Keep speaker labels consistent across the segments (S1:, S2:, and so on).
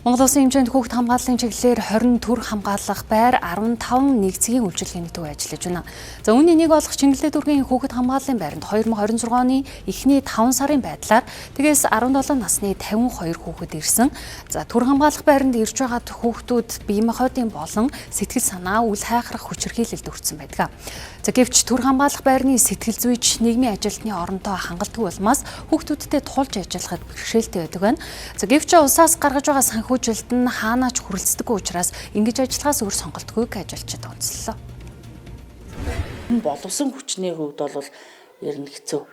S1: Монгол Улсын хэмжээнд хүүхэд хамгааллын чиглэлээр 20 төр хамгаалах байр 15 нэгцгийн үйлчилгээний төв ажиллаж байна. За үүний нэг болох Чингэлээ дүүргийн хүүхэд хамгааллын байранд 2026 оны эхний 5 сарын байдлаар тэгээс 17 насны 52 хүүхэд ирсэн. За төр хамгаалах байранд ирж байгаа хүүхдүүд бие махбодын болон сэтгэл санаа үл хайхрах хүчирхийлэлд өртсөн байдаг. За гэвч төр хамгаалах байрны сэтгэл зүйч нийгмийн ажилтны оронтой хангалтгүй улмаас хүүхдүүдтэй тулж ажиллахад бэрхшээлтэй байдаг байна. За гэвч улсаас гаргаж байгаа санхүүжилт нь хаанаа ч хүрэлцдэггүй учраас ингэж ажиллахаас өөр сонголтгүйг ажилчид онцлоо.
S2: Боловсон хүчний хувьд бол ер нь хэцүү.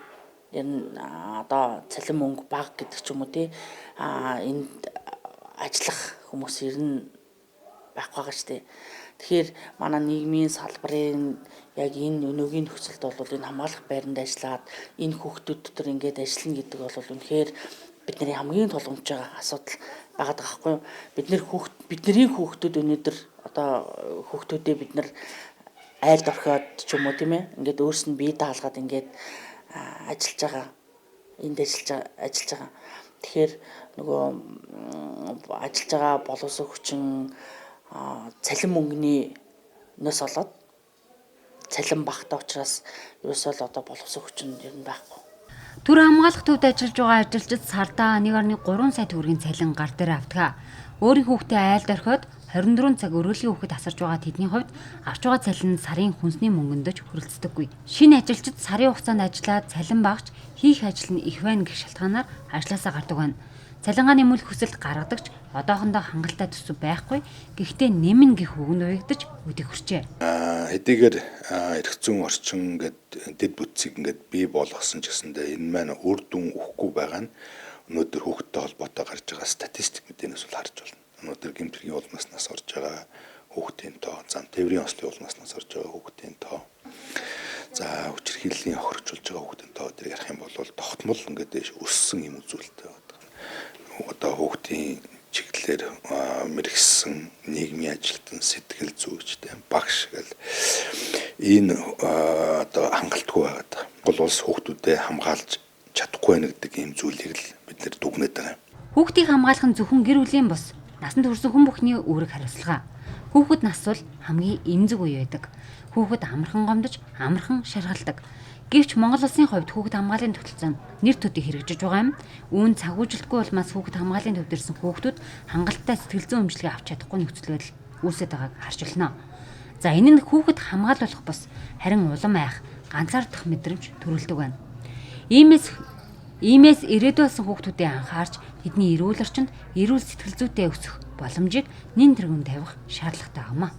S2: Ер нь одоо цалин мөнгө бага гэдэг ч юм уу тий. Энд ажиллах хүмүүс ер нь байхгүй байгаа шүү дээ. Тэгэхээр манай нийгмийн салбарын яг энэ өнөөгийн нөхцөлд бол энэ хамгаалах байранд ажиллаад энэ хүүхдүүд дотор ингээд ажиллана гэдэг бол үнэхээр бидний хамгийн тулгамж байгаа асуудал байгаа даахгүй юу? Бид нэр хүүхд бидний хүүхдүүд өнөөдөр одоо хүүхдүүдээ бид нар айлд орхиод ч юм уу тийм ээ ингээд өөрс нь бие даалгаад ингээд ажиллаж байгаа энд ажиллаж байгаа. Тэгэхээр нөгөө ажиллаж байгаа боловсон хүчин цалин мөнгөний нөөс олоод цалин багтаа учраас ерөөсөө л одоо боловсон хүчин ер нь байхгүй.
S3: Төр хамгаалах төвд ажиллаж байгаа ажилчид сардаа 1.3 сая төгрөгийн цалин гар дээр авдаг. Өөрийн хүүхдээ айлд орхиод 24 цаг өрөөлгийн хүүхэд асарж байгаа тэдний хувьд авч байгаа цалин нь сарын хүнсний мөнгөнд ч хүрэлцдэггүй. Шинэ ажилчид сарын хугацаанд ажиллаад цалин багч хийх ажил нь их байна гэх шалтгаанаар ажлаасаа гардаг байна. Цалингаа нэмүүлэх хүсэлт гаргадаг ч одоохондоо хангалттай төсөв байхгүй. Гэхдээ нэмнэ гэх үг нь уягдаж өдөх хүрчээ.
S4: Хэдийгээр эрх зүйн орчин ингээд дэд бүтцийг ингээд бий болгосон ч гэсэндээ энэ маань үр дүн өгөхгүй байгаа нь өнөөдөр хүүхдтэй холбоотой гарч байгаа статистик мэдээнээс бол харж байна. Өнөөдөр гэмт хэргийн улмаас нас орж байгаа хүүхдийн тоо, зам тээврийн ослын улмаас нас орж байгаа хүүхдийн тоо, за хүчирхийллийн хохирогчулж байгаа хүүхдийн тоо дээр ярих юм бол тогтмол ингээд өссөн юм үзүүлэлттэй байдаг. Одоо хүүхдийн чиглэлээр мэргэсэн нийгмийн ажилтан, сэтгэл зүйчтэй, багш гэл энэ одоо хангалтгүй байгаад байгаа. Гол улс хүүхдүүдэд хамгаалж чадахгүй байх гэдэг ийм зүйлийг л бид нэр дүгнээд байгаа юм.
S3: Хүүхдийг хамгаалах нь зөвхөн гэр бүлийн бус насанд хүрсэн хүн бүхний үүрэг хариуцлага. Хүүхэд нас бол хамгийн эмзэг үе байдаг. Хүүхэд амархан гомдож, амархан шаргалдаг. Гэвч Монгол улсын хувьд хүүхэд хамгааллын тогтолцоо нэр төдий хэрэгжиж байгаа юм. Үүн санхүүжилтгүй улмаас хүүхэд хамгааллын төвд ирсэн хүүхдүүд хангалттай сэтгэл зүйн өмчлөгийг авч чадахгүй нөхцөл байдал үүсэт байгааг харж байна. За энэ нь хүүхэд хамгаалуулах бус харин улам айх, ганцаардах мэдрэмж төрүүлдэг байна. Иймээс ирээдүй болсон хүүхдүүдээ анхаарч тэдний эрүүл орчинд эрүүл сэтгэл зүйтэй өсөх боломжийг нэн тэргүүн тавих шаардлагатай юм а.